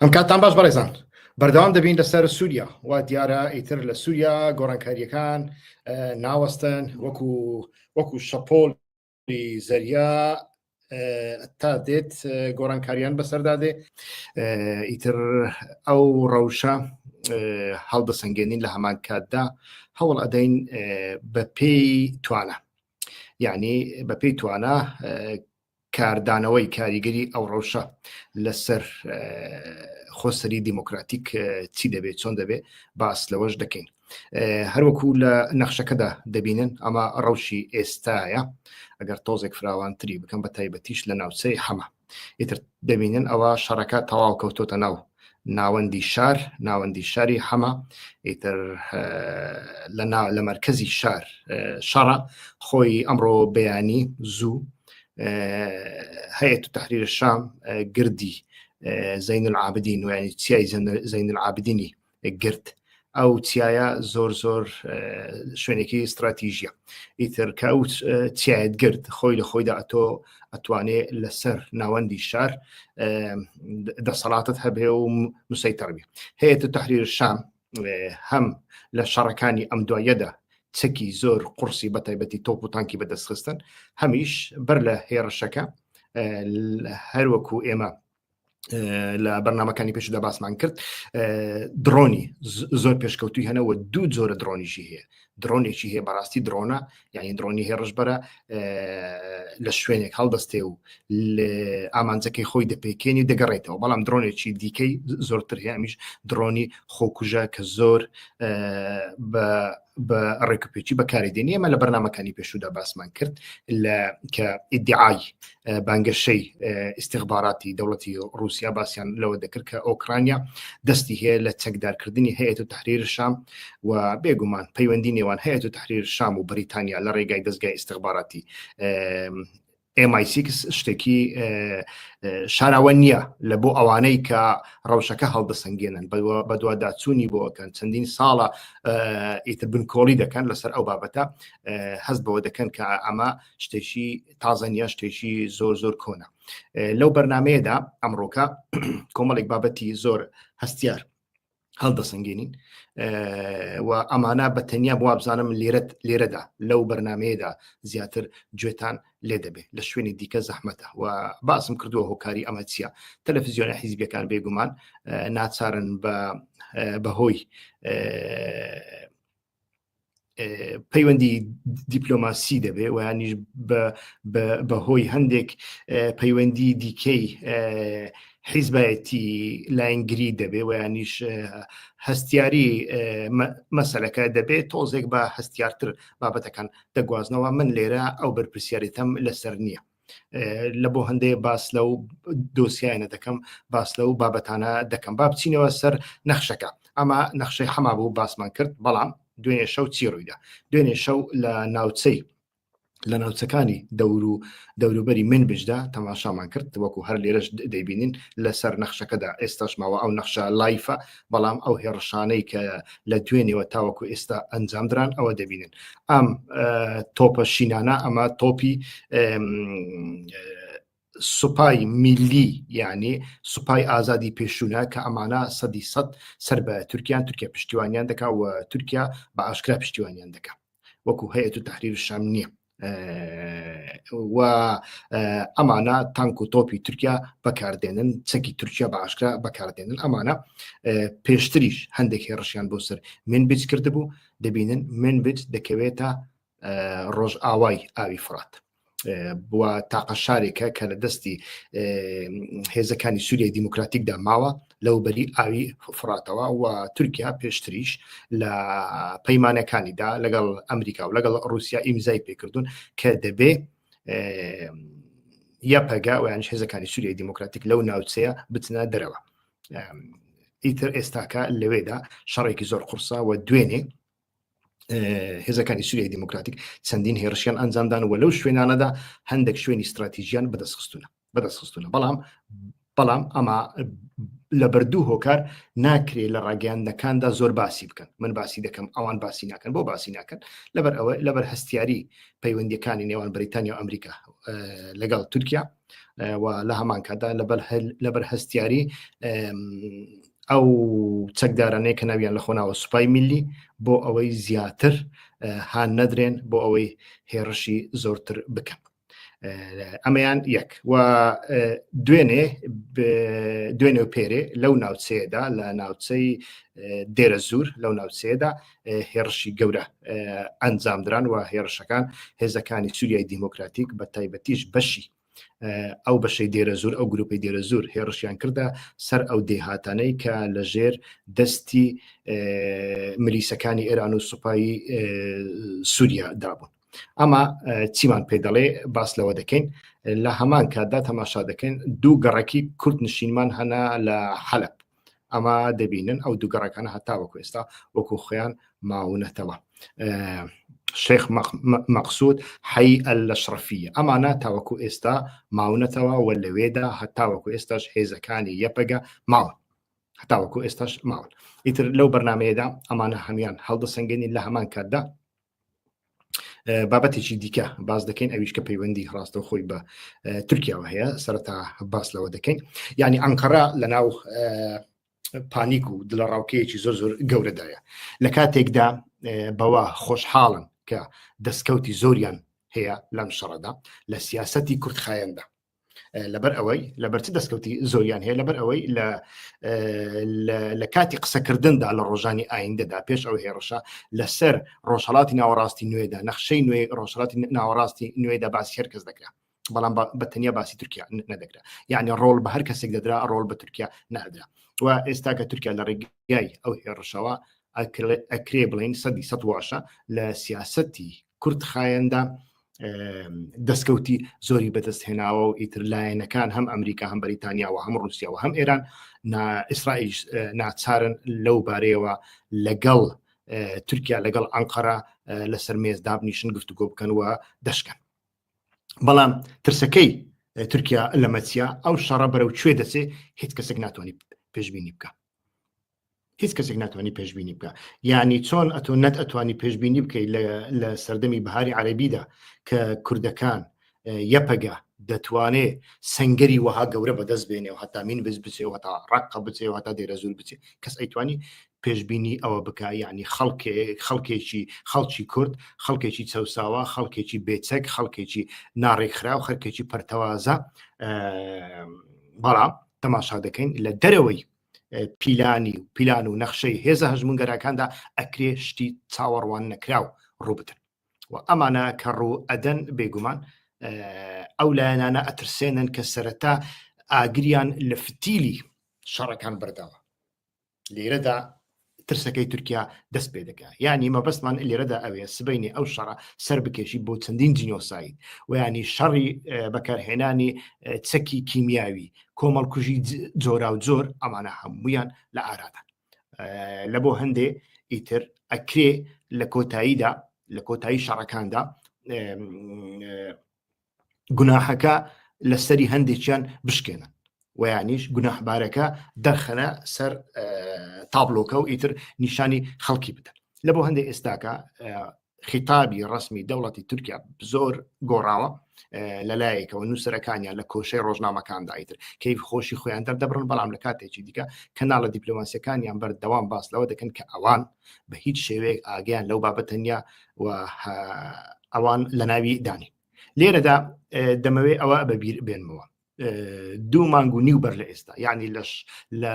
ئەم کاتتان باش بەڕێزان بەردەوام دەبین لەسەر سووریا و دیارە ئیتر لە سووریا گۆڕانکاریەکان ناوەستن وەکو وەکو شەپۆلی زەریا تا دێت گۆڕانکاریان بەسەردا دێ ئیتر ئەو ڕەوشە هەڵدەسەنگێنین لە هەمان کاتدا هەوڵ ئەدەین بە پێی توانا یعنی بە پێی توانا کاردانەوەی کاریگەری ئەو ڕەوشە لەسەر خۆسەری دیموکراتیک چی دەبێت چۆن دەبێت باس لەوەش دەکەین هەروەکو لە نەخشەکەدا دەبینن ئەمە ڕەوشی ئێستایە ئەگەر تۆزێک فراوانتری بکەم بە تایبەتیش لە ناوچەی حەمە ئیتر دەبینن ئەوە شەڕەکە تەواو کەوتۆتە ناو ناوەندی شار ناوەندی شاری حەمە ئیتر لە لە مرکزی شار شەڕە خۆی ئەمڕۆ بەیانی زوو هەیە تحریر شام گردی زین العابدین ویانی چیای زین العابدینی گرت ئەو چیایە زۆر زۆر شوێنێکی استراتیژیە ئیتر کە ئەو چیایەت گرت خۆی لە خۆیدا ئەتۆ ئەتوانێ لەسەر ناوەندی شار دەسەڵاتت هەبێ و مسەیتەڕبی هەیە تحریر شام هەم لە شەڕەکانی ئەم دوایەدا چەکی زۆر قورسی بە تایبەتی تۆپ و تانکی بەدەستخستن هەمیش بەر لە هێڕشەکە هەروەکو ئێمە لە بەرنمەکانی پێشدا باسمان کرد درۆنی زۆر پێشکەوتوی هەنەوە دوو جۆرە درۆنیشی هەیە درۆنێکی هەیە بەڕاستی درۆنە یعنی درۆنی هێڕشبەرە لە شوێنێک هەڵدەستێ و ئامانجەکەی خۆی دەپێکێنی دەگەڕێتەوە بەڵام درۆنێکی دیکەی زۆرتر هەیە ئەمیش درۆنی خۆکوژە کە زۆر بە بە ڕێکوپێکی بەکاری دێنی ئەمە لە بەرنمەکانی پێشودا باسمان کرد لە کە ئیدعای بانگەشەی ئیستیخباراتی دەوڵەتی ڕوسیا باسییان لەوە دەکرد کە ئۆکرانیا دەستی هەیە لە چەکدارکردنی هەیەت و تحریر شام و بێگومان پەیوەندی نێوان هەیەت و تحریر شام و بەریتانیا لە ڕێگای دەستگای ئیستیخباراتی MI6 شتێکی شاراوە نییە لە بۆ ئەوانەی کە ڕەوشەکە هەڵدەسەنگێنن بەدواداچوونی بۆ ئەکەن چەندین ساڵە ئیتر بنکۆڵی دەکەن لەسەر ئەو بابەتە هەست بەوە دەکەن کە ئەمە شتێکی تازە نیە شتێکی زۆر زۆر کۆنە لەو بەرنمەیەدا ئەمڕۆکە کۆمەڵێک بابەتی زۆر هەستیار هەڵدەسەنگێنین و ئەمانە بە تەنیا بۆ بزانم لێرەت لێرەدا لەو بەرنمەیەدا زیاتر گوێتان لێ دەبێت لە شوێنی دیکە زەحمەتە و باسم کردووە هۆکاری ئەمە چییە تەلەفزیۆنە حیزبیەکان بێگومان ناچارن بە بەهۆی پەیوەندی دیپلۆماسی دەبێ و یانیش بەهۆی هەندێک پەیوەندی دیکەی حیزبایەتی لاینگری دەبێ و یانیش هەستیاری مەسەلەکە دەبێت تۆزێک بە هەستیارتر بابەتەکان دەگوازنەوە من لێرە ئەو بەرپرسیارێتم لەسەر نییە لە بۆ هەندێ باس لەو دۆسیایانە دەکەم باس لەو بابەتانە دەکەم با بچینەوە سەر نەخشەکە ئەمە نەخشەی حەما بوو باسمان کرد بەڵام دوێنێ شەو چی ڕوویدا دوێنێ شەو لە ناوچەی لە ناوچەکانی دەور و دەوروبەری من بجدا تەماشامان کرد وەکو هەر لێرەش دەیبینین لەسەر نەخشەکەدا ئێستاش ماوە ئەو نەخشە live ە بەڵام ئەو هێڕشانەی کە لە دوێنێوە تاوەکو ئێستا ئەنجامدران ئەوە دەبینن ئەم تۆپە شینانە ئەمە تۆپی سوپای میلی یعنی سوپای ئازادی پێشونە کە ئەمانە سەدی سەد سەر بە تورکیان تورکیا پشتیوانیان دەکا و تورکیا بە ئاشکرا پشتیوانیان دەکا وەکو هەیەت و تحریر شام نییە و ئەمانە تانک و تۆپی تورکیا بەکاردێنن چەکی تورکیا بە ئاشکرا بەکاردێنن ئەمانە پێشتریش هەندێک هێڕشیان بۆ سەر منبج کردبوو دەبینن منبج دەکەوێتە ڕۆژئاوای ئاوی فرات بووە تاقە شارێکە کە لە دەستی هێزەکانی سووریای دیموکراتیکدا ماوە لەو بەری ئاوی فڕاتەوە و تورکیا پێشتریش لە پەیمانەکانیدا لەگەڵ ئەمریکا و لەگەڵ رووسیا ئیمزای پێکردوون کە دەبێ یەپەگە ویانش هێزەکانی سووریای دیموکراتیک لەو ناوچەیە بچنە دەرەوە ئیتر ئێستاکە لەوێدا شەڕێکی زۆر قورسە و دوێنێ هێزەکانی سووریای دیموکراتیک چەندین هێرشیان ئەنجامدان و لەو شوێنانەدا هەندێک شوێنی استراتیژیان بەدەستخستونە بەدەستخستونە بەڵام بەڵام ئەمە لە بەردوو هۆکار ناکرێ لە ڕاگەیاندنەکاندا زۆر باسی بکەن من باسی دەکەم ئەوان باسی ناکەن بۆ باسی ناکەن لەبەر ئەوە لەبەر هەستیاری پەیوەندیەکانی نێوان بەریتانیا و ئەمریکا. لەگەڵ تورکیا و لە هەمان کاتدا لەبەر هەستیاری ئەو چەکدارانەی کە ناویان لە خۆناوە سوپای میلی بۆ ئەوەی زیاتر هان نەدرێن بۆ ئەوەی هێڕشی زۆرتر بکەن ئەمەیان یەک و دوێنێ دوێنێ و پێرێ لەو ناوچەیەدا لە ناوچەی دێرەزوور لەو ناوچەیەدا هێڕشی گەورە ئەنجامدران و هێڕشەکان هێزەکانی سووریای دیموکراتیک بە تایبەتیش بەشی ئەو بەشەی دێرەزوور ئەو گروپی دێرەزوور هێڕشیان کردە سەر ئەو دێهاتانەی کە لە ژێر دەستی ملیسەکانی ئێران و سوپای سووریا دابوون. ئەمە چیمان پێ دەڵێ باس لەوە دەکەین لە هەمان کاتدا تەماشا دەکەین دوو گەڕەکی کورد نشینمان هەنا لە حەلب ئەمە دەبینن ئەو دوو گەڕەکانە هەتاوەکو ئێستا وەکو خۆیان ماونەتەوە شێخ مەقسود حەی ئەلشرفیە ئەمانە تاوەکو ئێستا ماونەتەوە و لەوێدا هەتاوەکو ئێستاش هێزەکانی یەپەگە ماون هەتاوەکو ئێستاش ماون ئیتر لەو بەرنمەیەدا ئەمانە هەمان هەڵدەسەنگێنین لە هەمان کاتدا بابەتێکی دیکە باس دەکەین ئەویش کە پەیوەندی ڕاستە خۆی بە تورکیاوە هەیە سەرەتا باس لەوە دەکەین یعنی ئەنقەرە لە ناو پانیک و دڵەڕاوکەیەکی زۆر زۆر گەورەدایە لە کاتێکدا بەوە خۆشحاڵن کە دەستکەوتی زۆریان هەیە لەم شەڕەدا لە سیاستی کورتخایەندا لەبەر ئەوەی لەبەر چ دەستکەوتی زۆریان هەیە لەبەر ئەوەی لە لە کاتی قسەکردندا لە ڕۆژانی ئایندەدا پێش ئەو هێڕشە لەسەر ڕۆژهڵاتی ناوەڕاستی نوێدا نەخشەی نوێ ڕۆژهڵاتی ناوەڕاستی نوێدا باسی هەر کەس دەکرا بەڵام بە تەنیا باسی تورکیا نەدەکرا یعنی ڕۆڵ بە هەر کەسێک دەدرا ڕۆڵ بە تورکیا نادرا و ئێستا کە تورکیا لە ڕێگای ئەو هێڕشەوە ئەکرێ بڵین سەدی سە واشە لە سیاستی کورت خایەندا دەستکەوتی زۆری بەدەست هێناوە و ئیتر لایەنەکان هەم ئەمریکا هەم بەریتانیاوە هەم رووسیاوە هەم ئێران ئیسرائیل ناچارن لەو بارەیەوە لەگەڵ تورکیا لەگەڵ ئەنقەرە لەسەر مێز دابنیشن گفتوگۆ بکەن و دەشکەن بەڵام ترسەکەی تورکیا لەمەچیا ئەو شەڕە بەرەو کوێ دەچێ هیچ کەسێک ناتوانانی پێشبینی بکە هیچ کەسێک ناتوانانی پێشبینی بکە یعنی چۆن ئەتۆ نەت ئەتوانی پێشبینی بکەیت لە سەردەمی بەهاری عەربیدا کە کوردەکان یەپەگە دەتوانێ سنگەری وەها گەورە بەدەست بێنێ و هەتا مین بز بچێ و هەتا ڕقە بچێ و هەتا دێرەزور بچێ کەس ئەیتوانی پێشبینی ئەوە بکە یعنی خەڵکێ خەڵکێکی خەڵکی کورد خەڵکێکی چەساوە خەڵکێکی بێچەک خەڵکێکی ناڕێکخراو خەرکێکی پەرتەوازە بەڵام تەماشا دەکەین لە دەرەوەی پیلانی و پیلان و نەخشەی هێزە هەژمونگەراکاندا ئەکرێ شتی چاوەڕوان نەکراو ڕووبدەن و ئەمانە کە ڕوو ئەدەن بێگومان ئەو لایەنانە ئەترسێنن کە سەرەتا ئاگریان لە فتیلی شەڕەکان بردەوە لێرەدا ترسەکەی تورکیا دەست پێ دەکا یعنی مەبەستمان لێرەدا ئەوێ سبینی ئەو شەڕە سەر بکێشی بۆ چەندین جینۆساید و ینی شەڕی بەکارهێنانی چەکی کیمیاوی کۆمەڵکوژی جۆرا و جۆر ئەمانە هەمویان لە ئارادان لە بۆ هەندێ ئیتر ئەکرێ لە کۆتاییدا لە کۆتایی شەڕەکاندا گوناحەکە لەسەری هەندێکیان بشکێنن ویانیش گوناحبارەکە دەرخەنە سەر تابلۆکە و ئیتر نیشانی خەڵکی بدەن لە بۆ هەندێک ئێستاکە خیتابی ڕسمی دەوڵەتی تورکیا زۆر گۆڕاوە لەلایەکەوە نووسەرەکانیان لە کۆشەی ڕۆژنامەکاندا ئیتر کەیف خۆشی خۆیان دەردەبڕن بەڵام لە کاتێکی دیکە کەناڵە دیپلۆماسیەکانیان بەردەوام باس لەوە دەکەن کە ئەوان بە هیچ شێوەیەک ئاگیان لەو بابەتە نییە و ئەوان لە ناوی دانی لێرەدا دەمەوێ ئەوە بەبیر بێنمەوە دوو مانگ و نیو بەر لە ئێستا یعنی لەش لە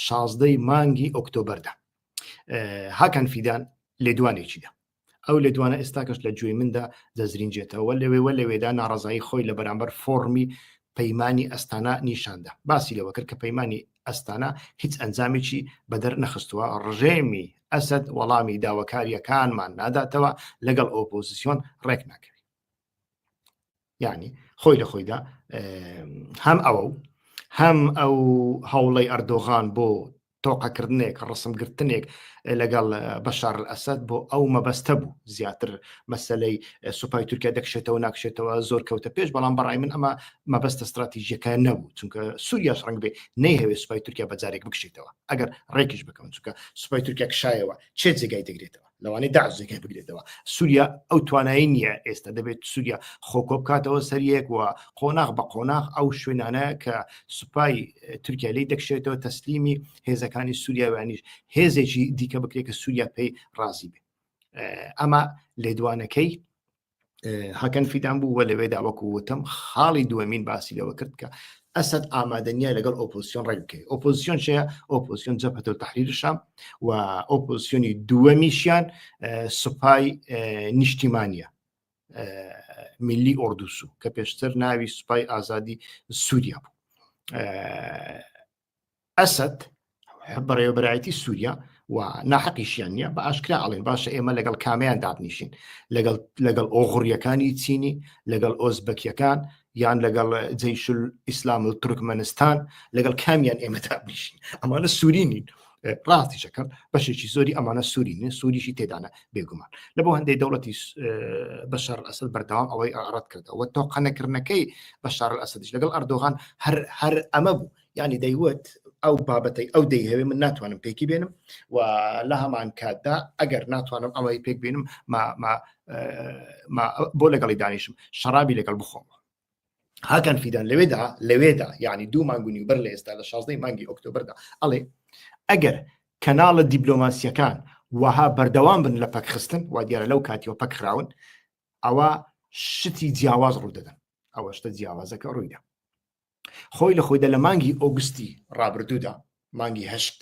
شازدەی مانگی ئۆکتۆبەردا هاکان فیدان لێدوانێکیدا ئەو لێدوانە ئێستاکەش لە گوێی مندا دەزرینجێتەوە لەوێوە لەوێدا ناڕزایی خۆی لە بەرامبەر فۆڕمی پەیمانی ئەستانە نیشاندا باسی لەوە کرد کە پەیمانی ئەستانە هیچ ئەنجامێکی بەدەر نەخستووە ڕژێمی ئەسەد وەڵامی داواکاریەکانمان ناداتەوە لەگەڵ ئۆپۆزیسیۆن ڕێک ناکەوی یعنی خۆی لە خۆیدا هەم ئەوە و هەم ئەو هەوڵی ئەردۆغان بۆ تۆقەکردنێک ڕسمگرتنێک لەگەڵ بەشار ئەسەد بۆ ئەو مەبەستە بوو زیاتر مەسلەی سوپای تورکیا دەکشێتەوە ناکشێتەوە زۆر کەوتە پێش بەڵام بەڕای من ئەمە مەبەستە استراتیژیەکە نەبوو چونکە سووریاش ڕنگ بێ نەیهەوێ سوپای تورکیا بەجارێک بکشێتەوە ئەگەر ڕێکیش بکەون چونکە سوپای تورکیا کشایەوە چێ جێگای دەگرێتەوە؟ لەوانەیە داعش جێگای بگرێتەوە. سووریا ئەو توانایی نییە ئێستا، دەبێت سووریا خۆکۆ بکاتەوە سەریەک و قۆناغ بە قۆناغ ئەو شوێنانە کە سوپای تورکیا لی دەکشێتەوە تەسلیمی هێزەکانی سووریا وانیش هێزێکی دیکە بکرێت کە سووریا پێی ڕازی بێ. ئەمە لێدوانەکەی هاکان فیدان بوو و لەوێدا وەکو وتم خاڵی دووەمین باسی لەوە کرد کە ئەسەد ئامادە نییە لەگەڵ ئۆپۆزیسیۆن ڕێک بکەوێت. ئۆپۆزیسیۆن چیە؟ ئۆپۆزیسیۆن جەبهەت تەحریر شام و ئۆپۆزیسیۆنی دووەمیشیان سوپای نیشتیمانیە میلی ئۆردوسو کە پێشتر ناوی سوپای ئازادی سووریا بوو. ئەسەد بەڕێوەبەرایەتی سووریا و ناحەقیشیان نییە بە ئاشکرا ئەڵێن باشە ئێمە لەگەڵ کامیان دابنیشین لەگەڵ لەگەڵ ئۆغڕیەکانی چینی لەگەڵ ئۆزبەکیەکان یان لەگەڵ جەیشول ئیسلام و تورکمەنستان لەگەڵ کامیان ئێمە دابنیشین ئەمانە سووری نین ڕاستیشەکەن بەشێکی زۆری ئەمانە سووری نین سووریشی تێدانە بێگومان لە بۆ هەندێک دەوڵەتی بەشار ئەسد بەردەوام ئەوەی ڕەت کردەوە تۆقەنەکردنەکەی بەشار ئەسدیش لەگەڵ ئەردۆغان هەر هەر ئەمە بوو یعنی دەیوت ئەو بابەتەی ئەو دەیهەوێ من ناتوانم پێکی بێنم و لە هەمان کاتدا ئەگەر ناتوانم ئەوەی پێک بێنم ما ما ما بۆ لەگەڵی دانیشم شەرابی لەگەڵ بخۆم هاکان فیدان لەوێدا لەوێدا یعنی دوو مانگ و نیو بەر لە ئێستا لە 16 مانگی ئۆکتۆبردا ئەڵێ ئەگەر کەناڵە دیبلۆماسیەکان وەها بەردەوام بن لە پەکخستن وا دیارە لەو کاتیەوە پەکخراون ئەوە شتی جیاواز ڕوودەدەن ئەوە شتە جیاوازەکە ڕوویدا خۆی لە خۆیدا لە مانگی ئۆگستی ڕابردوودا مانگی هەشت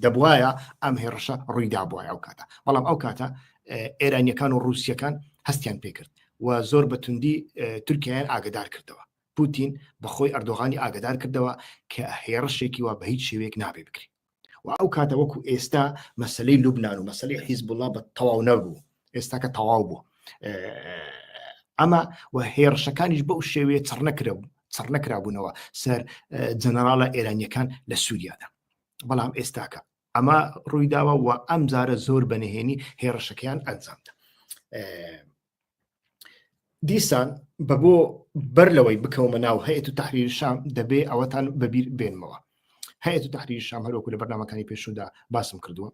دەبواە ئەم هێڕشە ڕوویدا بووە ئەو کاتە بەڵام ئەو کاتە ئێرانیەکان و رووسیەکان هەستیان پێکرد و زۆر بە توندی تورکیایان ئاگدار کردەوە پوتین بەخۆی ئەردۆغانی ئاگدار کردەوە کە هێڕشێکی وا بە هیچ شێوەیەک نابێ بکرێت و ئەو کاتە وەکو ئێستا مەسلەی لوبناان و مەسلەی حیزبوڵا بە تەواو نەبوو ئێستا کە تەواو بوو ئەمە و هێڕشەکانیش بەو شێوەیە چڕ نەکرا چڕ نەکرابوونەوە سەر جەنەراڵە ئێرانیەکان لە سووریادا بەڵام ئێستاکە ئەمە ڕوویداوە و ئەم جارە زۆر بەنهێنی هێڕشەکەیان ئەنجامدا دیسان بە بۆ بەر لەوەی بکەومە ناو هەیەت و تحریر شام دەبێ ئەوەتان بەبیر بێنمەوە هەیەت و تحریر شام هەروەکو لە بەرنامەکانی پێشودا باسم کردووە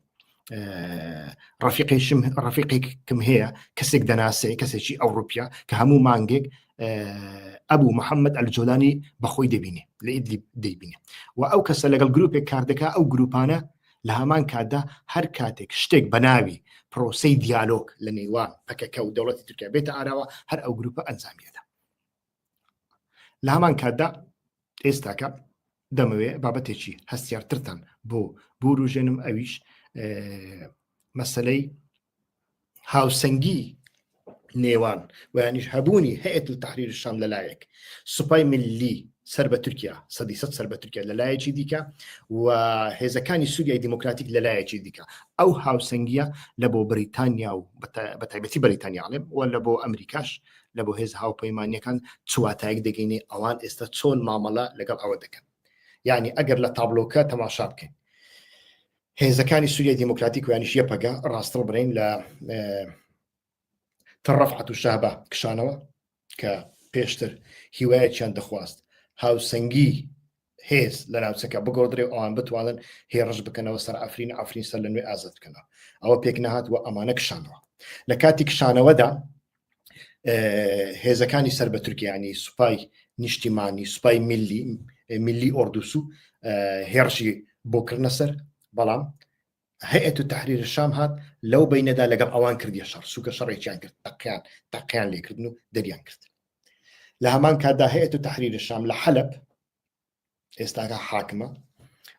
ڕەفیقیشم ڕەفیقێکم هەیە کەسێک دەناسێ کەسێکی ئەوروپیا کە هەموو مانگێک ئەبوو محەممەد ئەلجۆلانی بەخۆی دەبینێ لە ئیدلی دەیبینێ و ئەو کەسە لەگەڵ گروپێک کار دەکا ئەو گروپانە لە هەمان کاتدا هەر کاتێک شتێک بە ناوی پرۆسەی دیالۆگ لە نێوان پەکەکە و دەوڵەتی تورکیا بێتە ئاراوە هەر ئەو گروپە ئەنجامیەدا لە هەمان کاتدا ئێستاکە دەمەوێ بابەتێکی هەستیارترتان بۆ بوروژێنم ئەویش مەسلەی هاوسەنگی نێوان ویانیش هەبوونی هەیەت و تحریر شام لەلایەک سوپای ملی سەر بە تورکیا سەدی سەد سەر بە تورکیا لەلایەکی دیکە و هێزەکانی سووریای دیموکراتیک لەلایەکی دیکە ئەو هاوسەنگیە لە بۆ بریتانیا و بە تایبەتی بەریتانیا ئەڵێم و لە بۆ ئەمریکاش لە بۆ هێز هاوپەیمانیەکان چ واتایەک دەگەینێ ئەوان ئێستا چۆن مامەڵە لەگەڵ ئەوە دەکەن یعنی ئەگەر لە تابلۆکە تەماشا بکەین هێزەکانی سووریای دیموکراتیک و یانیش یەپەگە ڕاستڕ برین لە تەڕەفعەت و شەهبا کشانەوە کە پێشتر هیوایەکیان دەخواست هاوسەنگی هێز لە ناوچەکە بگۆڕدرێ و ئەوان بتوانن هێڕش بکەنەوە سەر ئەفرین ئەفرین سەر لە نوێ ئازاد بکەنەوە ئەوە پێک نەهات و ئەمانە کشانەوە لە کاتی کشانەوەدا هێزەکانی سەر بە تورکیانی سوپای نیشتیمانی سوپای میلی میلی ئۆردوسو هێڕشی بۆ کردنە سەر بەڵام هەیئەت و تحریر شام هات لەو بینەدا لەگەڵ ئەوان کردیە شەڕ سوکە شەڕێکیان کرد تەقیان تەقیان لێکردن و دەریان کرد لە هەمان کاتدا هەیئەت و تحریر شام لە حەلب ئێستاکە حاکمە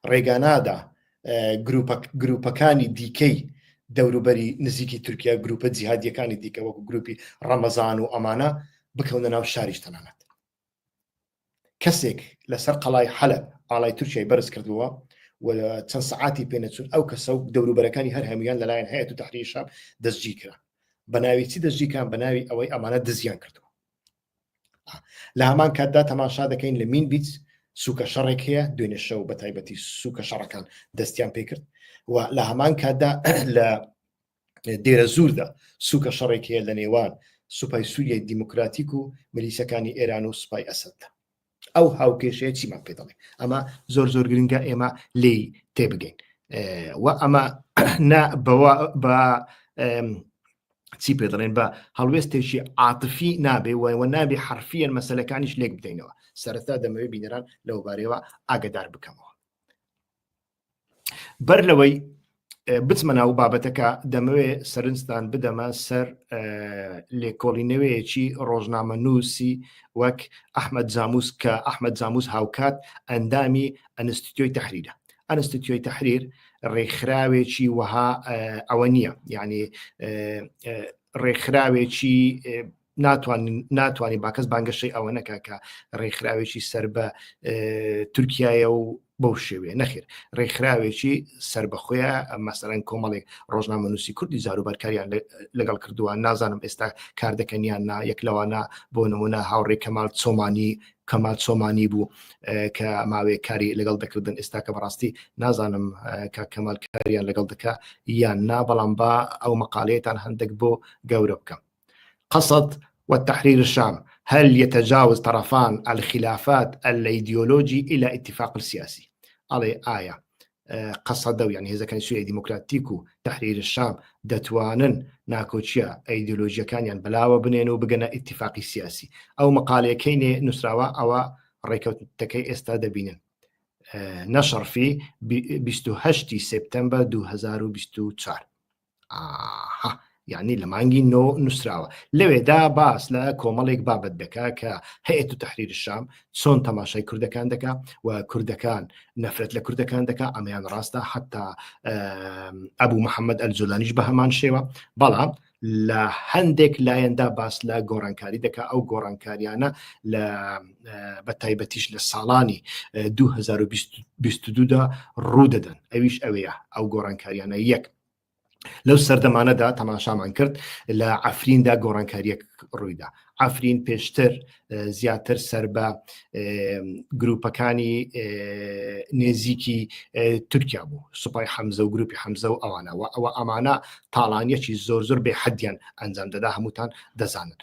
ڕێگانادا گروپەکانی دیکەی دەوروبەری نزیکی تورکیا گروپە جیهادیەکانی دیکە وەکو گروپی ڕەمەزان و ئەمانە بکەونە ناو شاریش تەنانەت کەسێک لەسەر قەڵای حەلب ئاڵای تورکیای بەرز کردووە و چەند سەعاتی پێنەچون ئەو کەسە و دەوروبەرەکانی هەر هەمویان لەلایەن هەیەت و تحریر شام دەستگیر کرا بە ناوی چی دەستگیرکران بە ناوی ئەوەی ئەمانە دزیان کردووە لە هەمان کاتدا تەماشا دەکەین لە مین بیچ سوکە شەڕێک هەیە دوێنێ شەو بە تایبەتی سوکە شەڕەکان دەستیان پێکرد و لە هەمان کاتدا لە دێرە زوردا سوکە شەڕێک هەیە لە نێوان سوپای سووریای دیموکراتیک و ملیسەکانی ئێران و سوپای ئەسەددا ئەو هاوکێشەیە چیمان پێ دەڵێ ئەمە زۆر زۆر گرنگە ئێمە لێی تێبگەین. و ئەمە نا بەوە بە چی پێ دەڵێن بە هەڵوێستێکی عاتفی نابێ وە نابێ حرفیەن مەسلەکانیش لێک بدەینەوە سەرەتا دەمەوێت بینەران لەو بارەوە ئاگدار بکەمەوە بەر لەوەی بچمە ناو بابەتەکە دەمەوێ سەرنجتان بدەمە سەر لێکۆڵینەوەیەکی ڕۆژنامە نووسی وەک ئەحمد جاموس کە ئەحمد جاموس هاوکات ئەندامی ئەنستیتۆی تەحریرە ئەنستیتۆی تەحریر ڕێکخراوێکی وەها ئەوە نییە یعنی ڕێکخراوێکی ناتوانین ناتوانانی باکەس بانگەشەی ئەوە نەکە کە ڕێکخراوێکی سەر بە تورکایە و بەو شێوەیە نەخێر ڕێکخراوێکی سربەخۆیە مەسەرەن کۆمەڵێک ڕۆژنامەنووسی کوردی جاروبارکاریان لەگەڵ کردووە نازانم ئێستا کار دەکەن یان نا یەک لەوانە بۆ نمونە هاوڕێ کەمال چۆمانی کەمال چۆمانی بوو کە ماوەیەک کاری لەگەڵ دەکردن ئێستا کە بەڕاستی نازانم کە کەمال کاریان لەگەڵ دەکا یان نا بەڵام با ئەو مەقالەیەتان هەندێک بۆ گەورە بکەم قسد والتحرير الشام هل يتجاوز طرفان الخلافات الأيديولوجي إلى اتفاق السياسي ئەڵێ ئایا قەسەدە و یعنی هێزەکانی سووریای دیموکراتیک و تەحریر شام دەتوانن ناکۆکیە ئەیدۆلۆژیەکانیان بەلاوە بنێن و بگەنە ئیتیفاقی سیاسی ئەو مقالەیەکەی نێ نووسراوە ئەوە ڕێکەوتەکەی ئێستا دەبینن نەشڕ في 28 سپتەمبەر 2024 ئاها یعنی لە مانگی نۆ نووسراوە لەوێدا باس لە کۆمەڵێک بابەت دەکا کە هەیەت و تحریر شام چۆن تەماشای کوردەکان دەکا و کوردەکان نەفرەت لە کوردەکان دەکا ئەمەیان ڕاستە حتا ئەبوو محەممەد ئەلجولانیش بە هەمان شێوە بەڵام لە هەندێک لایەندا باس لە گۆڕانکاری دەکا ئەو گۆڕانکاریانە لە بە تایبەتیش لە ساڵانی 2022دا ڕوودەدەن ئەویش ئەوەیە ئەو گۆڕانکاریانە یەک لەو سەردەمانەدا تەماشامان کرد لە عفریندا گۆڕانکاریەک ڕوویدا عفرین پێشتر زیاتر سەر بە گروپەکانی نێزیکی تورکیا بوو سوپای حەمزە و گروپی حەمزە و ئەوانەوە ئەوە ئەمانە تاڵانیەکی زۆر زۆر بێ حەدیان ئەنجام دەدا هەمووتان دەزانن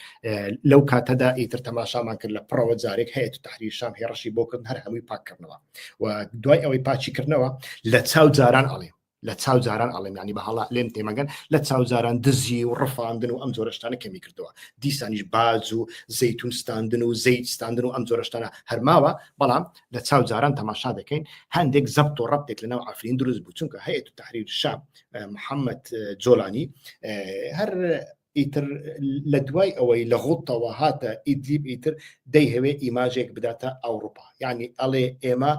لەو کاتەدا ئیتر تەماشامان کرد لە پڕەوە جارێک هەیە تو تحریر شام هێڕشی بۆ کردن هەر هەمووی پاککردنەوە و دوای ئەوەی پاچیکردنەوە لە چاو جاران ئەڵێ لە چاو جاران ئەڵێم ینی بە هەڵا لێم تێمەگەن لە چاو جاران دزی و ڕفاندن و ئەم جۆرەشتانە کەمی کردەوە دیسانیش باج و زەیتون ستاندن و زەیت ستاندن و ئەم جۆرەشتانە هەرماوە بەڵام لە چاو جاران تەماشا دەکەین هەندێک زەبت و ڕەبتێک لەناو عفرین دروست بوو چونکە هەیە تحریر شام محەممەد جۆلانی هەر ئیتر لە دوای ئەوەی لە غوتەوە هاتە ئیدلیب ئیتر دەیهەوێ ئیماژێک بداتە ئەوروپا یعنی ئەڵێ ئێمە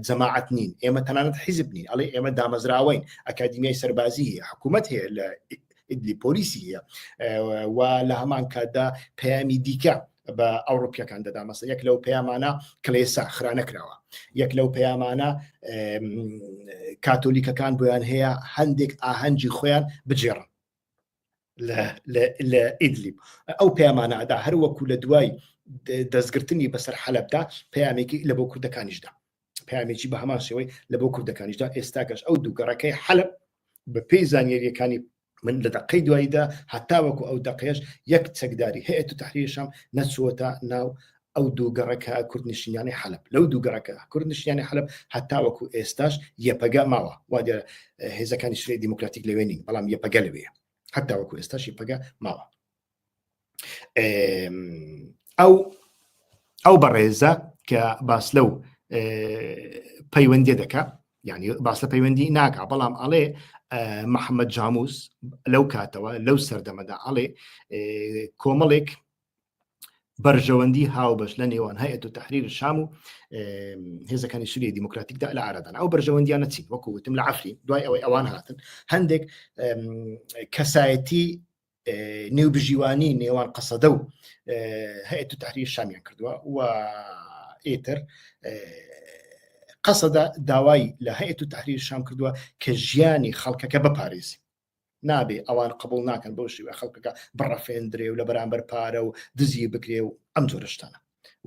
جەماعەت نین ئێمە تەنانەت حیزب نین ئەڵێ ئێمە دامەزراوەین ئەکادیمیای سەربازی هەیە حکوومەت هەیە لە ئیدلی پۆلیسی هەیە و لە هەمان کاتدا پەیامی دیکە بە ئەوروپیەکان دەدا مەسە یەک لەو پەیامانە کلێسا خرانەکراوە یەک لەو پەیامانە کاتۆلیکەکان بۆیان هەیە هەندێک ئاهەنگی خۆیان بجێڕن لە ئیدلیب ئەو پەیامانە ئەدا هەر وەکو لە دوای دەستگرتنی بەسەر حەلەبدا پەیامێکی لە بۆ کوردەکانیشدا پامێکی بە هەمان شێوەی لە بۆ کوردەکانیشدا ئێستاکەش ئەو دوو گەڕەکەی حەلب بە پێی زانیاریەکانی من لە دقەی دواییدا هەتاوەکو ئەو دقەیەش یەک چەکداری هەیە و تحریرشام نەچووەتە ناو ئەو دوو گەڕەکە کوردنشینانی حەلب لەو دوو گەڕەکە کوردنشینانی حەلب هەتاوەکو ئێستاش یەپەگە ماوە وا دیارە هێزەکانی سوریای دیموکراتیک لەوێ نین بەڵام یەپەگە لەوێ هەتاوەکو ئێستاش یەپەگە ماوە ئەو ئەو بەڕێزە کە باس لەو پەیوەندی دەکا یعنی باس لە پەیوەندی ناکا بەڵام ئەڵێ محەممەد جاموس لەو کاتەوە لەو سەردەمەدا ئەڵێ کۆمەڵێک بەرژەوەندی هاوبەش لە نێوان هەیئەت و تەحریر شام و هێزەکانی سووریای دیموکراتیکدا لە ئارادان ئەو بەرژەوەندیانە چین وەکو وتم لە عەفرین دوای ئەوەی ئەوان هاتن هەندێک کەسایەتی نێوبژیوانی نێوان قەسەدە و هەیئەت و تەحریر شامیان کردووە و ئیتر قەسەدە داوای لە هەیئەت و تەحریر شام کردووە کە ژیانی خەڵکەکە بپارێزی نابێ ئەوان قبول ناکەن بەو شێوە خەڵکەکە بڕەفێندرێ و لە بەرامبەر پارە و دزی بکرێ و ئەم جۆرە شتانە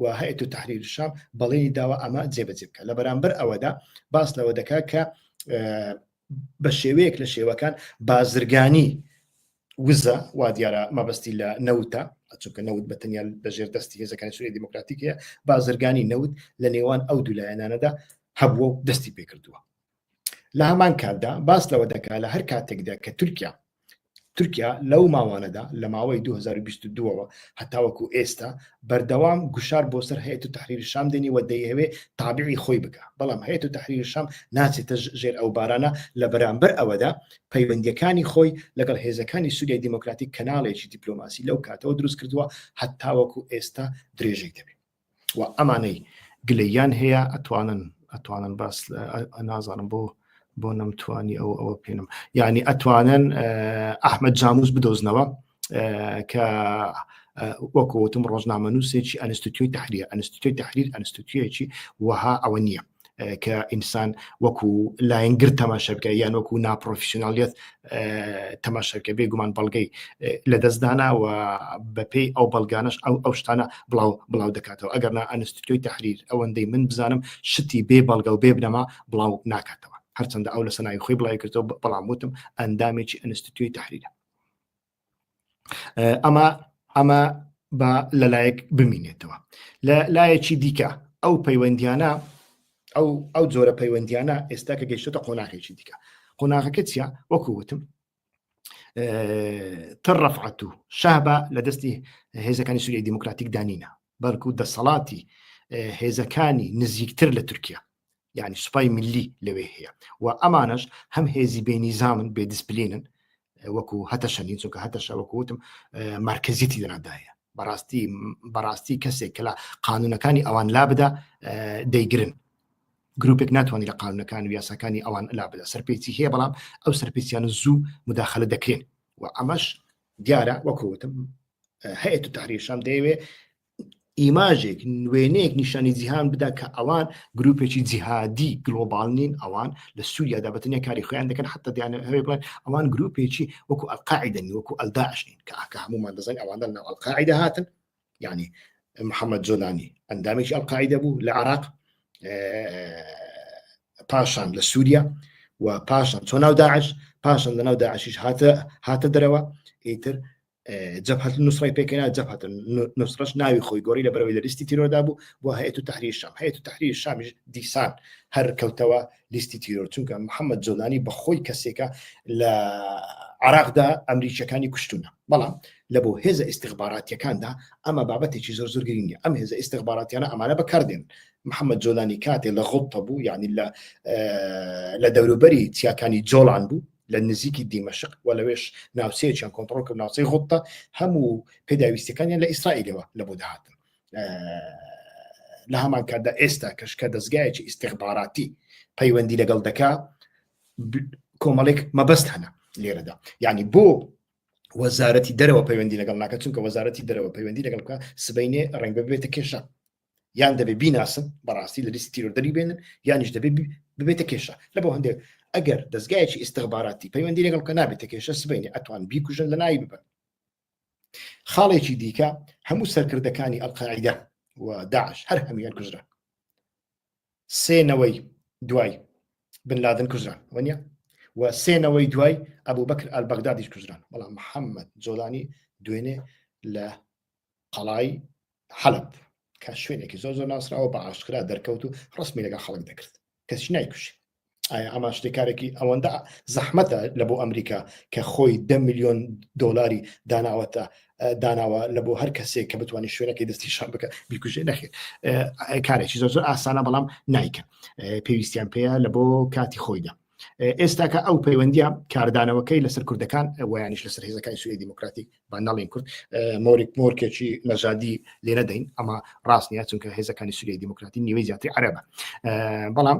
و هەیئەت و تەحریر شام بەڵێنی داوە ئەمە جێبەجێ بکە لە بەرامبەر ئەوەدا باس لەوە دەکا کە بە شێوەیەک لە شێوەکان بازرگانی وزە وا دیارە مەبەستی لە نەوتە چونکە نەوت بە تەنیا لەژێر دەستی هێزەکانی سووریای دیموکراتیک هەیە بازرگانی نەوت لە نێوان ئەو دوو لایەنانەدا هەبووە و دەستی پێکردووە. لە هەمان کاتدا باس لەوە دەکا لە هەر کاتێکدا کە تورکیا تورکیا لەو ماوانەدا لە ماوەی 2022ەوە هەتاوەکو ئێستا بەردەوام گوشار بۆ سەر هەیئەت تەحریر شام دێنی و دەیهەوێ تابعی خۆی بکا بەڵام هەیئەت تەحریر شام ناچێتە ژێر ئەو بارانە لە بەرامبەر ئەوەدا پەیوەندیەکانی خۆی لەگەڵ هێزەکانی سوریای دیموکراتیک کەناڵێکی دیپلۆماسی لەو کاتەوە دروست کردووە هەتاوەکو ئێستا درێژەی دەبێت. و ئەمانەی گلەیان هەیە ئەتوانن ئەتوانن باس نازانم بۆ بۆ نەمتوانی ئەو ئەوە پێنم یعنی ئەتوانن ئەحمد جاموس بدۆزنەوە کە وەکوتم ڕۆژنامە نووسێکی ئەنستیتیۆی تحریر ئەنستیتیۆی تحریر ئەنستیتیۆیەکی وەها ئەوە نییە کە ئینسان وەکو لایەنگر تەماشا بکە یان وەکو ناپرۆفیسیۆنالیەت تەماشا بکە بێگومان بەڵگەی لە دەستدانا و بەپێی ئەو بەڵگانش ئەو ئەو شتانە بڵاو بڵاو دەکاتەوە ئەگەر نا ئەنستیتیۆی تحریر ئەوەندەی من بزانم شتی بێ بەڵگە و بێ بنەما بڵاو ناکاتەوە هەرچەندە ئەو لە سەناوی خۆی بڵاوی کردەوە بەڵام وتم ئەندامێکی ئەنستیتیۆی تحریرە ئەمە ئەمە بە لەلایەک بمینێتەوە لە لایەکی دیکە ئەو پەیوەندیانە ئەو ئەو جۆرە پەیوەندیانە ئێستا کە گەیشتە قۆناغێکی دیکە قۆناغەکە چیە وەکو وتم تر ڕەفعەت و شەهبا لە دەستی هێزەکانی سووریای دیموکراتیک دانینە بەڵکو دەسەڵاتی هێزەکانی نزیکتر لە تورکیا یعنی سوپای ملی لەوێ هەیە و ئەمانەش هەم هێزی بێنیزامن بێ دیسپلینن وەکو هەتەشە نین چونکە هەتەشە وەکو وتم مارکزیتی لەنادایە بەڕاستی بەڕاستی کەسێک کە لە قانونەکانی ئەوان لا بدا دەیگرن گروپێک ناتوانانی لە قانونەکان و یاساکانی ئەوان لا بدا سەرپێچی هەیە بەڵام ئەو سەرپێچیانە زوو مداخلە دەکرێن و ئەمەش دیارە وەکو وتم هەیە تحریر شام دەیەوێ ئیماژێک وێنەیەک نیشانی جیهان بدا کە ئەوان گروپێکی جیهادی global نین ئەوان لە سووریادا بەتەنیا کاری خۆیان دەکەن حتا دیانەوێ بڵێن ئەوان گروپێکی وەکو ئەلقاعدە نین وەکو ئەلداعش نین کە ئاکە هەمومان دەزانین ئەوان لە ناو ئەلقاعدە هاتن یعنی محەممەد جۆلانی ئەندامێکی ئەلقاعدە بوو لە عراق پاشان لە سووریا و پاشان چۆ ناو داعش پاشان لە ناو داعشیش هاتە هاتە دەرەوە ئیتر جەبهەت نوسڕی پێکهێنا جەبهەت نوسڕەش ناوی خۆی گۆڕی لە بەرەوەی لە لیستی تیرۆردا بوو بۆ هەیئەت تەحریر شام هەیئەت تەحریر شامیش دیسان هەر کەوتەوە لیستی تیرۆر چونکە محەممەد جۆلانی بە خۆی کەسێکە لە عراقدا ئەمریکیەکانی کوشتونە بەڵام لە بۆ هێزە ئیستیخباراتیەکاندا ئەمە بابەتێکی زۆر زۆر گرنگە ئەم هێزە ئیستیخباراتیانە ئەمانە بەکاردێن محەممەد جۆلانی کاتێ لە غوتە بوو یعنی لە لە دەوروبەری چیاکانی جۆڵان بوو لە نزیکی دیمەشق و لەوێش ناوچەیەکیان کۆنتڕۆڵ کرد ناوچەی غوتە هەموو پێداویستەکانیان لە ئیسرائیلەوە لە بۆ دەهاتن لە هەمان کاتدا ئێستا کەش کە دەستگایەکی ئیستیخباراتی پەیوەندی لەگەڵ دەکا کۆمەڵێک مەبەست هەنە لێرەدا یعنی بۆ وەزارەتی دەرەوە پەیوەندی لەگەڵ ناکە چونکە وەزارەتی دەرەوە پەیوەندی لەگەڵ بکە سبینێ ڕنگ ببێتە کێشە یان دەبێ بیناسن بەڕاستی لە لیستی تیرۆر دەری بێنن یانیش دەبێ ببێتە کێشە لە بۆ هەندێک ئەگەر دەستگایەکی ئیستخباراتی پەیوەندی لەگەڵ کە نابێتە کێشە سبینێ ئەتوان بیکوژن لە ناوی ببن خاڵێکی دیکە هەموو سەرکردەکانی ئەلقاعیدە و داعش هەر هەمویان کوژران سێنەوەی دوای بن لادن کوژران وەنیە و سێنەوەی دوای ئەبوو بەکر ئەلبەغدادیش کوژران بەڵام محەممەد جۆلانی دوێنێ لە قەڵای حەلەب کە شوێنێکی زۆر زۆر ناسراوە بە ئاشکرا دەرکەوت و ڕسمی لەگەڵ خەڵک دەکرد کەسی نایکوشی ئایا ئەمە شتێکارێکی ئەوەندە زەحمەتە لە بۆ ئەمریکا کە خۆی ده میلیۆن دۆلاری داناوەتە داناوە لە بۆ هەر کەسێک کە بتوانێت شوێنەکەی دەستیشان بکە بیکوژێ نەخێت کارێکی زۆر زۆر ئاسانە بەڵام نایکەن پێویستیان پێەیە لە بۆ کاتی خۆیدا ئێستاکە ئەو پەیوەندیە کاردانەوەکەی لەسەر کوردەکان ویانیش لەسەر هێزەکانی سووریای دیموکراتی با نەڵین کورد مۆریک مۆرکێکی نەژادی لێ نەدەین ئەمە ڕاست نیە چونکە هێزەکانی سووریای دیموکراتی نیوەی زیاتری عەرەبە بەڵام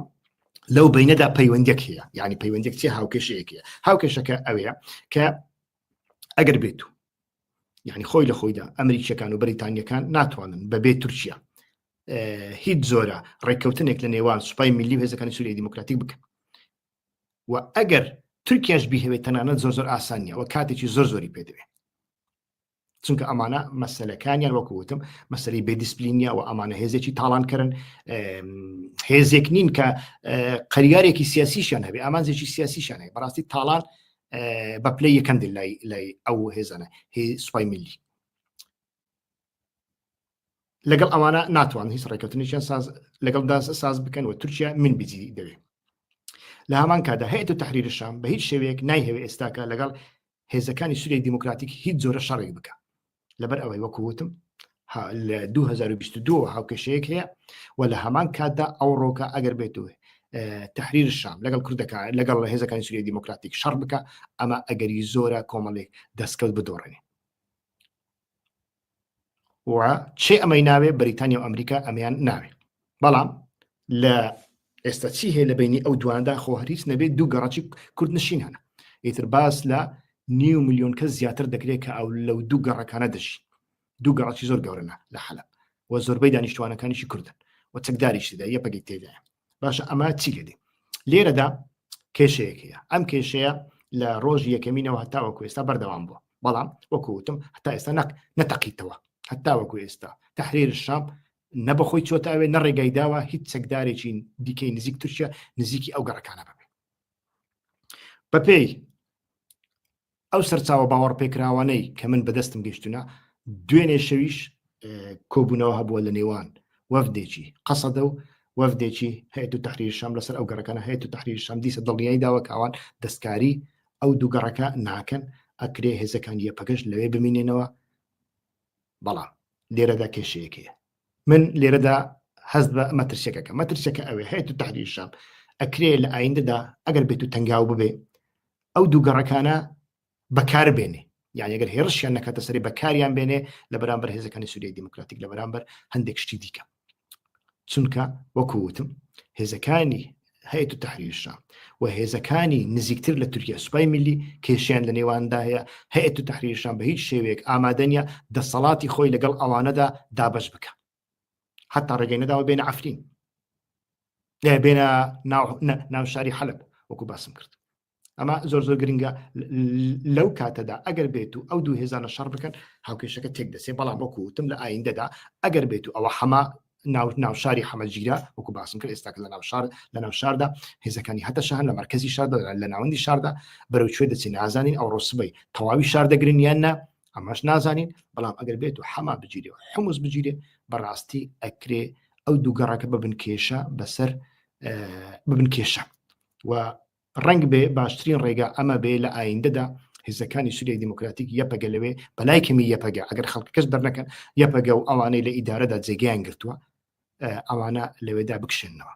لەو بینەدا پەیوەندێک هەیە یعنی پەیوەندێک چی هاوکێشەیەکەیە هاوکێشەکە ئەوەیە کە ئەگەر بێت و یعنی خۆی لە خۆیدا ئەمریکیەکان و بەریتانیەکان ناتوانن بەبێ تورکیا هیچ جۆرە ڕێککەوتنێک لە نێوان سوپای میلی و هێزەکانی سووریای دیموکراتیک بکەن و ئەگەر تورکیاش بیهەوێت تەنانەت زۆر زۆر ئاسان نیە و کاتێکی زۆر زۆری پێدەوێت چونکە ئەمانە مەسلەکانیان وەکو وتم مەسەری بێدیسپلینیا و ئەمانە هێزێکی تاڵانکردن هێزێک نین کە قەریارێکی سیاسیشیان هەبێ ئامانجێکی سیاسیشیان هەیە بەڕاستی تاڵان بە پلەی یەکەم دێت لای لای ئەو هێزانە هی سوپای میلی لەگەڵ ئەوانە ناتوان هیچ ڕێککەوتنێکیان ساز لەگەڵدا ساز بکەن و تورکیا من بجی دەوێ. لە هەمان کاتدا هەیئەت تەحریر شام بە هیچ شێوەیەک نایهەوێ ئێستاکە لەگەڵ هێزەکانی سوریای دیموکراتیک هیچ جۆرە شەڕێک بکە لەبەر ئەوەی وەکو وتم لە 2022 هاوکێشەیەک هەیە و لە هەمان کاتدا ئەو ڕۆکە ئەگەر بێت و تحریر شام لەگەڵ کوردەکە لەگەڵ لە هێزەکانی سوریای دیموکراتیک شەڕ بکە ئەمە ئەگەری زۆرە کۆمەڵێک دەستکەوت بدۆڕێنێ و چێ ئەمەی ناوێ بەریتانیا و ئەمریکا ئەمیان ناوێ بەڵام لە ئێستا چی هەیە لە بینی ئەو دواندا خۆ هەریس نەبێت دوو گەڕەکی کوردنشین هەنە ئیتر باس لە نیو میلیۆن کەس زیاتر دەکرێت کە ئەو لەو دوو گەڕەکانە دەژی دوو گەڕەکی زۆر گەورەنە لە حەلەب و زۆربەی دانیشتوانەکانیشی کوردن و چەکداریش تێدا یەپەگەی تێدایە باشە ئەمە چی لێدێ لێرەدا کێشەیەک هەیە ئەم کێشەیە لە ڕۆژی یەکەمینەوە هەتاوەکو ئێستا بەردەوام بووە بەڵام وەکو وتم هەتا ئێستا نەک نەتەقیتەوە هەتا وەکو ئێستا تحریر شام نە بەخۆی چۆتە ئەوێ نە ڕێگای داوە هیچ چەکدارێکی دیکەی نزیک تورکیا نزیکی ئەو گەڕەکانە ببێ بەپێی ئەو سەرچاوە باوەڕپێکراوانەی کە من بەدەستم گەشتونە دوێنێ شەویش کۆبوونەوە هەبووە لە نێوان وەفدێکی قەسەدە و وەفدێکی هەیەت و تحریر شام لەسەر ئەو گەڕەکانە هەیەت و تحریر شام دیسە دڵنیایی داوە کاوان دەستکاری ئەو دوو گەڕەکە ناکەن ئەکرێ هێزەکان یەپەگەش لەوێ بمینێنەوە بەڵام لێرەدا کێشەیەک هەیە من لێرەدا هەست بە مەترسیەکەکە مەترسیەکە ئەوێ هەیە و تحریر شام ئەکرێ لە ئایندەدا ئەگەر بێت و تەنگاو ببێ ئەو دوو گەڕەکانە بەکار بێنێ یان ئەگەر هێڕشیان نەکاتە سەری بەکاریان بێنێ لە بەرامبەر هێزەکانی سووریای دیموکراتیک لە بەرامبەر هەندێک شتی دیکە چونکە وەکو وتم هێزەکانی هەیەت و تحریر شام و هێزەکانی نزیکتر لە تورکیا سوپای میلی کێشیان لە نێواندا هەیە هەیەت و تحریر شام بە هیچ شێوەیەک ئامادەنیە دەسەڵاتی خۆی لەگەڵ ئەوانەدا دابەش بکە حتا ڕێگەی نەداوە بێنە عفرین بێنە ناو شاری حەلب وەکو باسم کرد ئەمە زۆر زۆر گرنگە لەو کاتەدا ئەگەر بێت و ئەو دوو هێزانە شەڕ بکەن هاوکێشەکە تێک دەسێ بەڵام وەکو وتم لە ئایندەدا ئەگەر بێت و ئەوە حەما ناو ناوشاری حەمەگیرا وەکو باسم کرد ئێستا لە ناوشار لە ناو شاردا هێزەکانی هەتە شەهن لە مرکزی شاردا لە ناوەندی شاردا بەرەو کوێ دەچین نازانین ئەو ڕۆسبەی تەواوی شار دەگرن یان نا ئەمەش نازانین بەڵام ئەگەر بێت و حەما بگیرێ و حمز بگیرێ بەڕاستی ئەکرێ ئەو دوو گەڕەکە ببن کێشە بەسەر ببن کێشە و ڕەنگ بێ باشترین ڕێگا ئەمە بێ لە ئایندەدا هێزەکانی سوریای دیموکراتیک یەپەگە لەوێ بەلای کەمی یەپەگە ئەگەر خەڵکەکەش دەرنەکەن یەپەگە و ئەوانەی لە ئیدارەدا جێگەیان گرتووە ئەوانە لەوێدا بکشێنەوە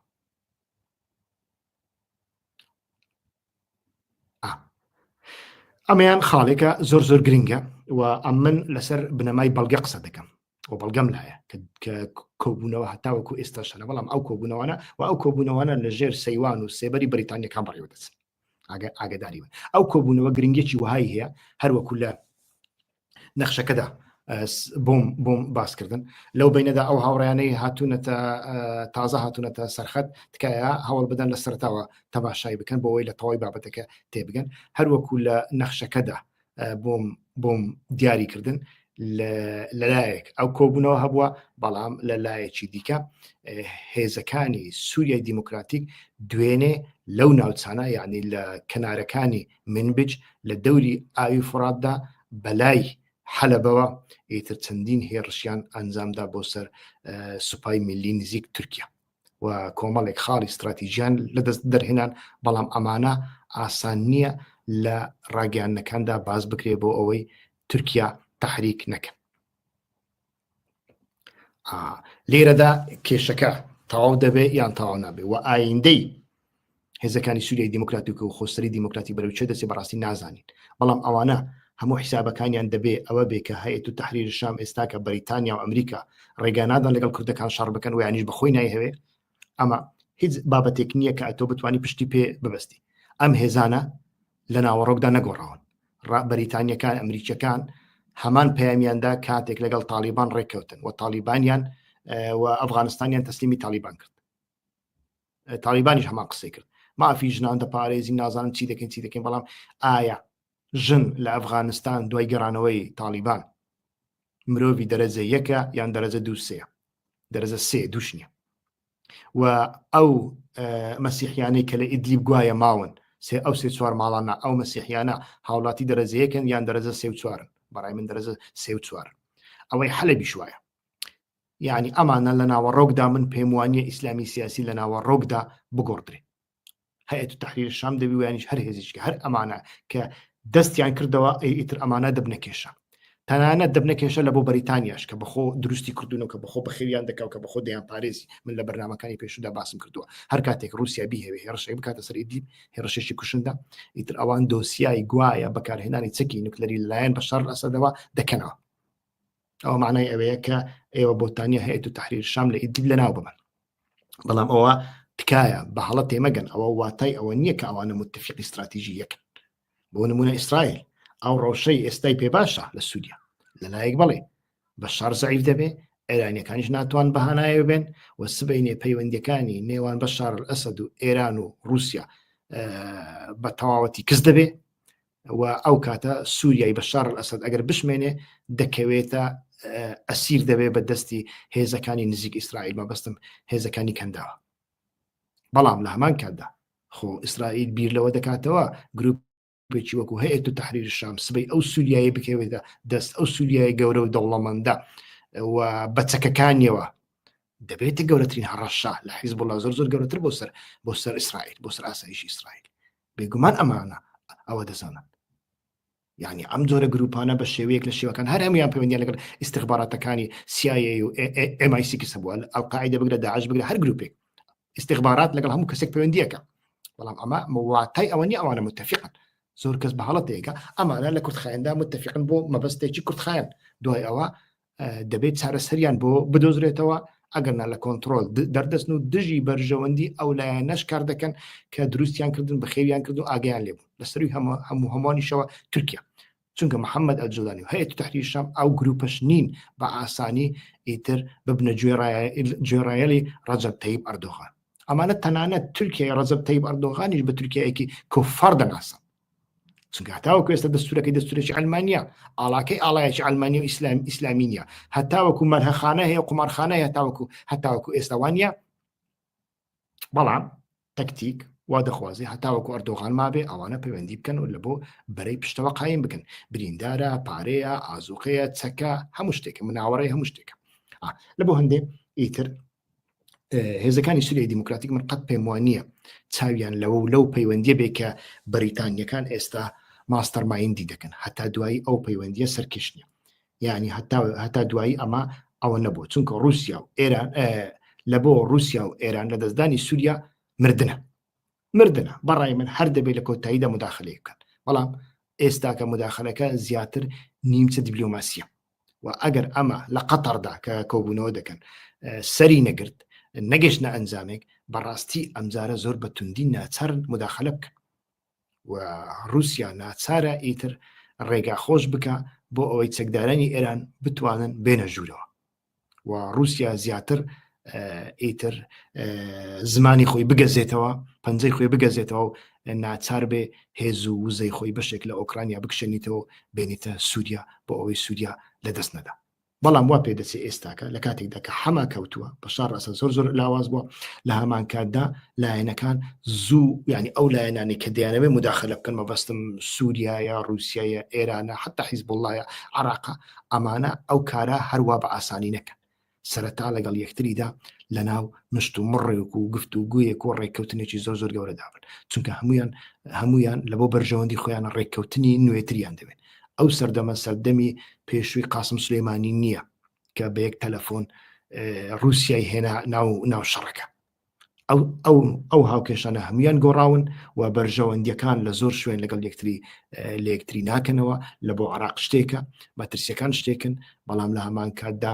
ئەمەیان خاڵێکە زۆر زۆر گرنگە و ئەم من لەسەر بنەمای بەڵگە قسە دەکەم و بەڵگەم لایە کە کۆبوونەوە هەتاوەکو ئێستا شەنە بەڵام ئەو کۆبوونەوەە و ئەو کۆبوونەوەە لە ژێر سەیوان و سێبەری بەریتانیەکان بەڕێوە دەچن ئاگاداری بن ئەو کۆبوونەوە گرنگێکی وهای هەیە هەروەکو لە نەخشەکەدا بۆم بۆم باسکردن لەو بینەدا ئەو هاوڕیانەی هاتوونەتە تازە هاتوونەتە سەرخەت تکایە هەوڵ بدەن لە سەرتاوە تەماشای بکەن بۆ ئەوەی لە تەواوی بابەتەکە تێبگەن هەروەکو لە نەخشەکەدا بۆم بۆم دیاری کردن لەلایەک ئەو کۆبوونەوە هەبووە بەڵام لە لایەکی دیکە هێزەکانی سووریای دیموکراتیک دوێنێ لەو ناوچانە یعنی لە کەنارەکانی منبج لە دەوری ئاوی فڕاتدا بەلای حەلەبەوە ئیتر چەندین هێڕشیان ئەنجامدا بۆ سەر سوپای میلی نزیک تورکیا و کۆمەڵێک خاڵی استراتیژیان لەدەست دەرهێنان بەڵام ئەمانە ئاسان نییە لە ڕاگەیاندنەکاندا باز بکرێ بۆ ئەوەی تورکیا تحریک نەکەن لێرەدا کێشەکە تەواو دەبێ یان تەواو نابێ و ئایندەی هێزەکانی سووریای دیموکراتیک و خۆسەری دیموکراتی بەرەو چێ دەچێ بەڕاستی نازانین بەڵام ئەوانە هەموو حیسابەکانیان دەبێ ئەوە بێ کە هەیەت و تحریر شام ئێستا کە بەریتانیا و ئەمریکا ڕێگا نادەن لەگەڵ کوردەکان شەڕ بکەن و یانیش بەخۆی نایهەوێ ئەمە هیچ بابەتێک نییە کە ئەتۆ بتوانی پشتی پێ ببەستی ئەم هێزانە لە ناوەڕۆکدا نەگۆڕاون بەریتانیەکان ئەمریکیەکان هەمان پەیامیاندا کاتێک لەگەڵ تالیبان ڕێککەوتن و تالیبانیان و ئەفغانستانیان تەسلیمی تالیبان کرد تالیبانیش هەمان قسەی کرد مافی ژنان دەپارێزی نازانم چی دەکەین چی دەکەین بەڵام ئایا ژن لە ئەفغانستان دوای گەڕانەوەی تالیبان مرۆڤی دەرەجە یەکە یان دەرەجە دوو سێ دەرەجە سێ دووش نییە و ئەو مەسیحیانەی کە لە ئیدلیب گوایە ماون سێ ئەو سێ چوار ماڵانە ئەو مەسیحیانە هاوڵاتی دەرەجە یەکن یان دەرەجە سێ و چوارن بەڕای من دەرەجە سێ و چوارن ئەوەی حەلەبیش وایە یعنی ئەمانە لە ناوەڕۆکدا من پێم وانە ئیسلامی سیاسی لە ناوەڕۆکدا بگۆڕدرێ. هەیئەت تەحریر شام دەبی ویانیش هەر هێزیشکە هەر ئەمانە کە دەستیان کردەوە ئیتر ئەمانە دەبنە کێشە تەنانەت دەبنە کێشە لە بۆ بەریتانیاش کە بەخۆ دروستی کردوونەوە کە بەخۆ بەخێویان دەکا و کە بەخۆ دەیان پارێزی من لە بەرنمەکانی پێشودا باسم کردووە هەر کاتێک رووسیا بیهەوێ هێڕشێک بکاتە سەر ئیدلیب هێڕشێکی کوشندە ئیتر ئەوان دۆسیای گوایە بەکارهێنانی چەکی نوکلەری لەلایەن بەشار ئەسەدەوە دەکەنەوە ئەوە معنای ئەوەیە کە ئێوە بۆتانیا هەیە و تحریر شام لە ئیدلیب لەناو ببن بەڵام ئەوە تکایە بە هەڵە تێمەگەن ئەوە واتای ئەوە نییە کە ئەوانە متفقی استراتیژی یەکن بۆ نمونە ئیسرائیل ئەو ڕەوشەی ئێستای پێ باشە لە سووریا لەلایەک بەڵێ بەشار زەعیف دەبێ ئێرانیەکانیش ناتوان بەهانایە بێن و سبینێ پەیوەندەکانی نێوان بەشار ئەسەد و ئێران و رووسیا بە تەواوەتی کز دەبێ و ئەو کاتە سووریای بەشار ئەسەد ئەگەر بشمێنێ دەکەوێتە ئەسیر دەبێ بە دەستی هێزەکانی نزیک ئیسرائیل مەبەستم هێزەکانی کەنداوە بەڵام لە هەمان کاتدا خۆ ئیسرائیل بیر لەوە دەکاتەوە گروپێکی وەکو هەیەت و تحریر شام سبەی ئەو سووریایی بکەوێتە دەست ئەو سووریای گەورە و دەوڵەمەندە و بە چەکەکانیەوە دەبێتە گەورەترین هەڕەشە لە حیزب الله زۆر زۆر گەورەتر بۆ سەر بۆ سەر ئیسرائیل بۆ سەر ئاسایشی ئیسرائیل بێگومان ئەمانە ئەوە دەزانن یعنی ئەم جۆرە گروپانە بە شێوەیەک لە شێوەکان هەر هەمویان پەیوەندیان لەگەڵ ئیستخباراتەکانی CIA و MI6 هەبووە ئەلقاعیدە بگرە داعش بگرە هەر گروپێک ئیستخبارات لەگەڵ هەموو کەسێک پەیوەندیەکە بەڵام ئەمە واتای ئەوە نیە ئەوانە متفقن زۆر کەس بە هەڵە تێگە ئەمانە لە کورتخایەندا متفقن بۆ مەبەستێکی کورتخایەن دوای ئەوە دەبێت چارەسەریان بۆ بدۆزرێتەوە ئەگەرنا لە کۆنتترۆل دەردەستن و دژی بەرژەوەندی ئەو لایەنەش کار دەکەن کە دروستیان کردن بەخێویان کرد و ئاگیان لێبوو لە سەروی هەموو هەمووانیشەوە تورکیا چونکە محەممەد ئەلجولانی و هەیە تحریر شام ئەو گروپەش نین بە ئاسانی ئیتر ببنە گوێڕایەلی ڕەجەب تەیب ئەردۆغان ئەمانە تەنانەت تورکیای ڕەجەب تەیب ئەردۆغانیش بە تورکیایەکی کۆفار دەناسن چونکە هەتاوەکو ئێستا دەستورەکەی دەستورێکی ئەلمانیا ئاڵاکەی ئاڵایەکی ئەلمانی و ئیسلام ئیسلامی نیە هەتاوەکو مەرهەخانە هەیە قومارخانە هەیە هەتاوەکو هەتاوەکو ئێستا وانە بەڵام تەکتیک وا دەخوازێ هەتاوەکو ئەردۆغان مابێ ئەوانە پەیوەندی بکەن و لە بۆ بەرەی پشتەوە قایم بکەن بریندارە پارەیە ئازوقەیە چەکە هەموو شتێکە مناوەڕەی هەموو شتێکە لە بۆ هەندێ ئیتر هێزەکانی سوریای دیموکراتیک من قەت پێم وانە چاویان لەوە و لەو پەیوەندیە بێ کە بەریتانیەکان ئێستا mastermind ی دەکەن هەتا دوایی ئەو پەیوەندیە سەرکێش نیە یعنی هەتا هەتا دوایی ئەمە ئەوە نەبوو چونکە رووسیا و ئێران لە بۆ رووسیا و ئێران لە دەستدانی سووریا مردنە مردنە بەڕای من هەر دەبێت لە کۆتاییدا مداخلەی بکەن بەڵام ئێستاکە مداخلەکە زیاتر نیمچە دیبلۆماسیە و ئەگەر ئەمە لە قەتەردا کە کۆبوونەوە دەکەن سەری نەگرت نەگەشتە ئەنجامێک بەڕاستی ئەمجارە زۆر بە توندی ناچارن مداخلە بکەن و رووسیا ناچارە ئیتر ڕێگا خۆش بکە بۆ ئەوەی چەکدارانی ئێران بتوانن بێنە ژوورەوە و رووسیا زیاتر ئیتر زمانی خۆی بگەزێتەوە پەنجەی خۆی بگەزێتەوە و ناچار بێ هێز و وزەی خۆی بەشێک لە ئۆکرانیا بکشێنیتەوە بێنیتە سووریا بۆ ئەوەی سووریا لەدەست نەدا بەڵام وا پێدەچێ ئێستاکە لە کاتێکدا کە حەما کەوتووە بەشار ئەسەد زۆر زۆر لاواز بووە لە هەمان کاتدا لایەنەکان زوو یعنی ئەو لایەنانی کە دەیانەوێت مداخلە بکەن مەبەستم سووریایە رووسایە ئێرانە حتا حیزبوڵایە عراقە ئەمانە ئەو کارە هەروا بە ئاسانی نەکەن سەرەتا لەگەڵ یەکتریدا لە ناو مشت و مڕێک و گفت و گویەک و ڕێککەوتنێکی زۆر زۆر گەورە دابن چونکە هەمویان هەمویان لە بۆ بەرژەوەندی خۆیان ڕێککەوتنی نوێتریان دەوێت ئەو سەردەمە سەردەمی پێشووی قاسم سلێمانی نییە کە بە یەک تەلەفۆن رووسای هێنا ناو ناو شەڕەکە ئەو ئەو ئەو هاوکێشانە هەمویان گۆڕاون و بەرژەوەندیەکان لە زۆر شوێن لەگەڵ یەکتری لە یەکتری ناکەنەوە لە بۆ عراق شتێکە مەترسیەکان شتێکن بەڵام لە هەمان کاتدا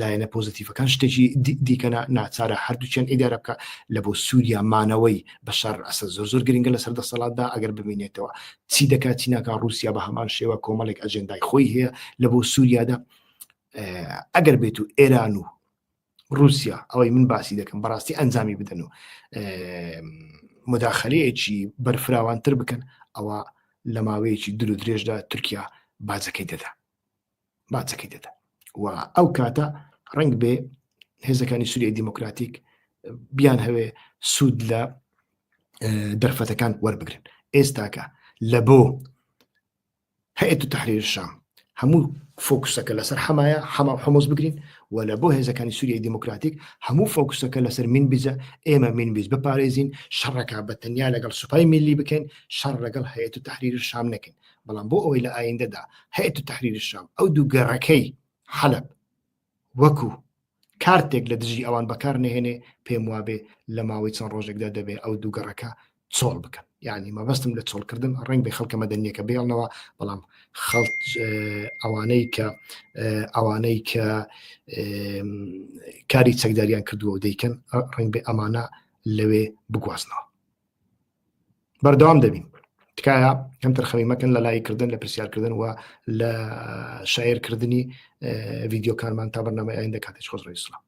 لایەنە پۆزیتیفەکان شتێکی دیکەنا ناچارە هەردووچیان ئیدارە بکە لە بۆ سووریا مانەوەی بەشار ئەسەد زۆر زۆر گرنگە لەسەر دەسەڵاتدا ئەگەر بمینێتەوە چی دەکات چی ناکات رووسیا بە هەمان شێوە کۆمەڵێک ئەجێندای خۆی هەیە لە بۆ سووریادا ئەگەر بێت و ئێران و رووسیا ئەوەی من باسی دەکەم بەڕاستی ئەنجامی بدەن و مداخلەیەکی بەرفراوانتر بکەن ئەوە لە ماوەیەکی دوور و درێژدا تورکیا باجەکەی دەدا باجەکەی دەدا و ئەو کاتە ڕنگ بێ هێزەکانی سووریای دیموکراتیک بیان هەوێ سوود لە دەرفەتەکان وەربگرن ئێستاکە لە بۆ هەیئەت تەحریر شام هەموو فۆکوسەکە لەسەر حەمایە حەما و حمص بگرین. و لە بۆ هێزەکانی سووریای دیموکراتیک هەموو focus ەکە لەسەر مینبجە، ئێمە مینبج بپارێزین، شەڕەکە بە تەنیا لەگەڵ سوپای میللی بکەین، شەڕ لەگەڵ هەیئەت تەحریر شام نەکەین. بەڵام بۆ ئەوەی لە ئایندەدا هەیئەت تەحریر شام ئەو دوو گەڕەکەی حەلەب وەکو کارتێک لە دژی ئەوان بەکار نەهێنێ، پێم وابێ لە ماوەی چەند ڕۆژێکدا دەبێ ئەو دوو گەڕەکە چۆڵ بکەن. یعنی مەبەستم لە چۆڵکردن ڕەنگ بێ خەڵکە مەدەنیەکە بێڵنەوە، بەڵام خەڵک ئەوانەی کە ئەوانەی کە کاری چەکداریان کردووە و دەیکەن ڕەنگ بێ ئەمانە لەوێ بگوازنەوە. بەردەوام دەبین. تکایە کەم تەرخەمی مەکەن لە لایکردن، لە پرسیارکردن و لە شایرکردنی ڤیددیوکانمان تا بەرنامەی ئایندە کاتێک خۆش ڕێسلام.